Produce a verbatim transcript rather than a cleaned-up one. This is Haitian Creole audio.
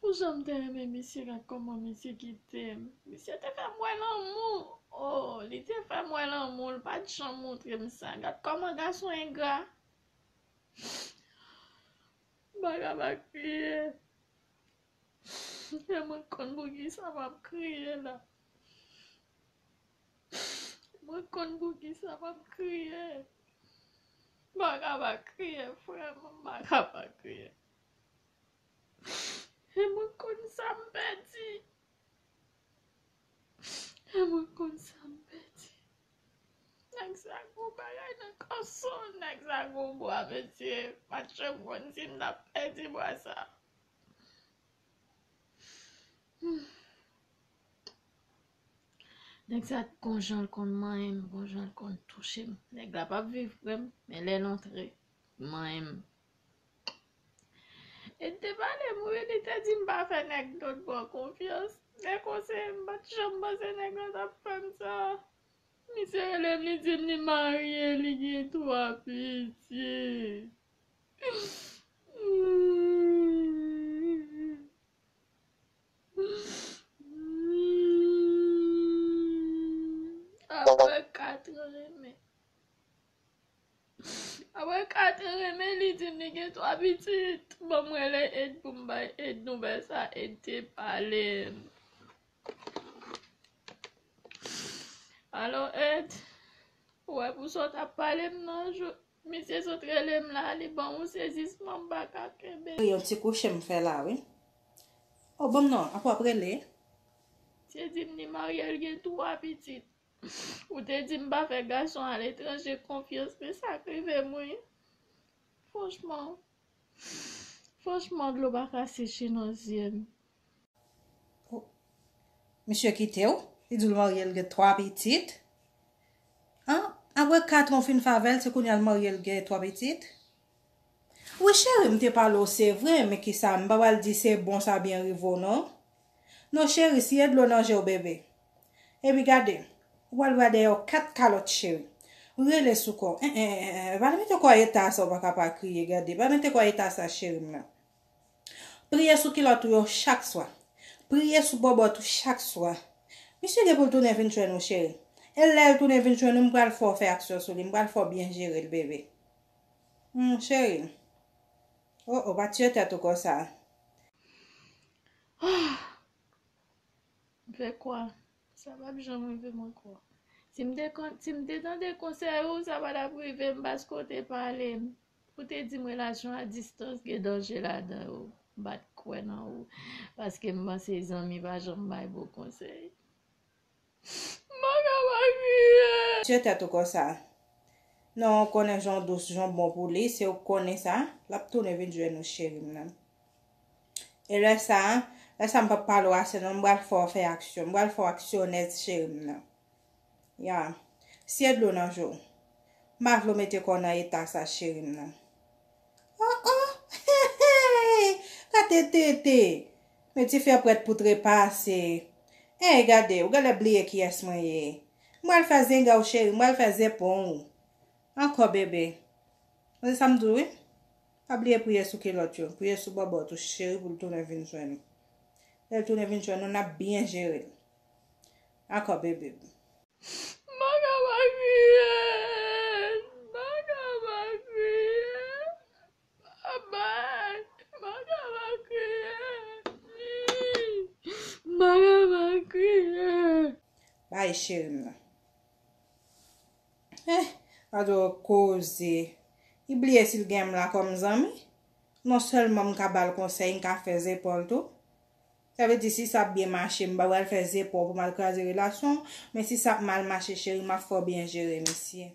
Pou jan m te renmen misye, gad kòman misye kite m. Misye te fè m wè lanmou. Oh, li te fè m wè lanmou, li pa t janm montre m sa. Gad kòman gason engra. M pa ka pa kriye. E mwen konn pou ki sa m ap kriye la. Mwen konn pou ki sa m ap kriye. M pa ka pa kriye, frè m, m pa ka pa kriye. E mwen konn sa m pèdi. E mwen konn sa m pèdi. Nèg sa gwo bagay nan kòson, nèg sa gwo bwa, mesye. Pa t janm konn si m t ap pèdi bwa sa. Hmm. Nèg sa gon jan l konn manyen m, gon jan l konn touche m. Nèg la p ap viv prè m, men lè l antre, manyen m. E l te pale m, wi, li te di m pa fè nèg lòt bò konfyans. Lè konseye m, m pa t janm panse nèg la t ap fè m sa. Misye rele m, li di m li marye, li gen twa pitit. Apre kat an renmen. Apre kat an renmen, li di m li gen twa pitit. Ban m rele Ed pou m bay Ed nouvèl sa, Ed te pale m. Alo, Ed, ou wè pou sa w t ap pale m nan, jou, misye sot rele m la, li ban m yon sezisman m pa ka kenbe. Yon ti kouche m fè la, wi. O, ban m non, apre w ap rele. Misye di m li marye, l gen twa pitit. Ou te di m pa fè gason aletranje konfyans, men sa k rive m, wi. Franchman, franchman, dlo pa ka seche nan zye m. O, misye kite w, li di w l marye, l gen twa pitit. An, apre kat an w fin fè avè l, se kounye a l marye, l gen twa pitit? Wi, cheri, m te pale w, se vre, men kisa, m pa pral di se bon sa byen rive w, non. Non, cheri, siye dlo nan je w, bebe. Epi gade, ou pral wè dèyè w kat kalòt, cheri. Rele sou kò w. En, en, en, en, pa mete kò w eta sa, ou pa ka pa kriye, gade. Pa mete kò w eta sa, cheri m nan. Priye sou kilòt ou yo chak swa. Priye sou bòbòt ou chak swa. Misye gen pou l tounen vin jwenn ou, cheri. E lè l tounen vin jwenn ou, m pral fè w fè aksyon sou li. M pral fè w byen jere l, bebe. Hmm, cheri. O, o, pa tiye tèt ou konsa. M fè kwa? Sa p ap janm rive m ankò. Si m te kon-, si m te tande konsèy ou, sa pa t ap rive m paske w te pale m. Ou te di m relasyon a distans gen danje ladan yo. M pa t kwè nan ou. Paske m panse zanmi pa janm bay bon konsèy. M pa ka pa kriye. Tiye tèt ou konsa. Non, ou konnen jan w dous, jan w bon pou li, se ou k konnen sa. L ap tounen vin jwenn ou, cheri m nan. E lè sa a, lè sa a m p ap pale w ase non, m pral fè w fè aksyon, m pral fè w aksyonèz cheri m nan. Ya, siye dlo nan je w. M pa vle w mete kò w nan eta sa cheri m nan. O, o, hey, hey, gade tete. Men ti fè prèt pou trepase. Hey, gade, ou genlè bliye kiyès mwen ye. M pral fè zenga w cheri, m pral fè zepon w. Ankò bebe. Se sa m di w wi. Pa bliye priye sou kilòt yo. Priye sou bòbòt ou cheri pou l tounen vin jwenn ou. Lè l tounen vin jwenn ou, n ap byen jere l. Ankò bebe. M pa ka pa kriye. M pa ka pa kriye. Baba, m pa ka pa kriye. M pa ka pa kriye. Bay cheri m nan. Eh, gade yon koze. Li bliye si l gen m la kòm zanmi. Non sèlman m ka ba l konsèy, m ka fè zepon l tou. Sa vle di si sa ap byen mache, m pa pral fè zepon pou m al kraze relasyon, men si sa ap mal mache, cheri, m ap fè w byen jere misye.